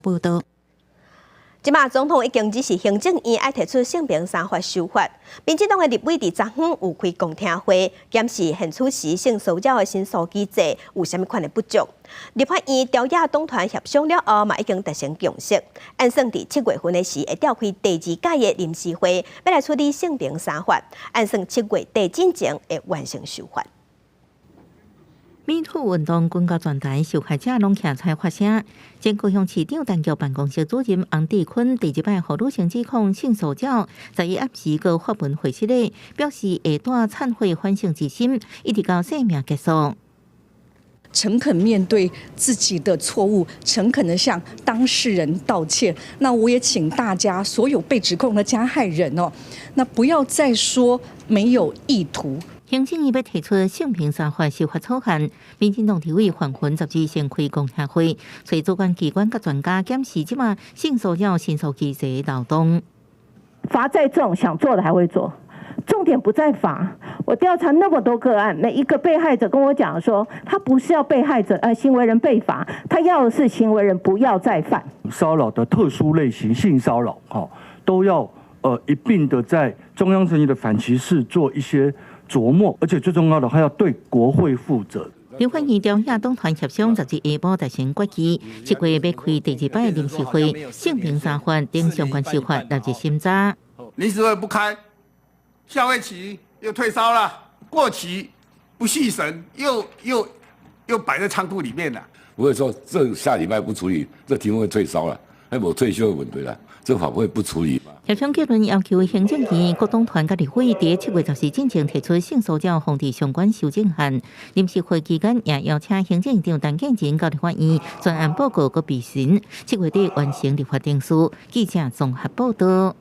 報道。這馬總統已經指示行政院愛提出性平三法修法。民進黨的立委佇昨昏有開公聽會，檢視現處時性騷擾的申訴機制有啥物款的不足。立法院朝野黨團協商了後，嘛已經達成共識，按算佇7月份的時會召開第二屆的臨時會，欲來處理性平三法。按算7月底進前會完成修法。 Me Too 運動滾到全台，受害者攏徛出來發聲。前高雄市長陳菊辦公室主任洪智坤第一擺予女性指控性騷擾，十一暗時閣發文回失禮，表示會帶懺悔反省之心，一直到生命結束。誠懇面對自己的錯誤，誠懇的向當事人道歉。那我也請大家所有被指控的加害人哦，那不要再說沒有意圖。行政院欲提出性平三法修法草案，民進黨立委黃雲12先開公聽會，揣主管機關佮專家檢視這馬性騷擾申訴機制的漏洞。罰再重，想做的還會做。重點不在罰。我調查那麼多個案，每一個被害者跟我講說，他不是要被害者，行為人被罰，他要的是行為人不要再犯。騷擾的特殊類型，性騷擾，哈，都要一併的在中央層級的反歧視做一些著墨，而且最重要的，還要對國會負責。立法院朝野黨團協商，12下晡達成決議，7月欲開第二擺臨時會，性平三法等相關修法納入審查。臨時會不開，下會期又退燒了，過期不續審，又擺在倉庫裡面了。不會說這下禮拜不處理，這題目會退燒了，那無退休的問題啦，這法會不處理。協商結論要求行政院各黨團佮立委佇7月14進前提出性騷擾防治相關修正案。臨時會期間也邀請行政院長陳建仁到立法院專案報告閣備詢，7月底完成立法程序。記者綜合報道。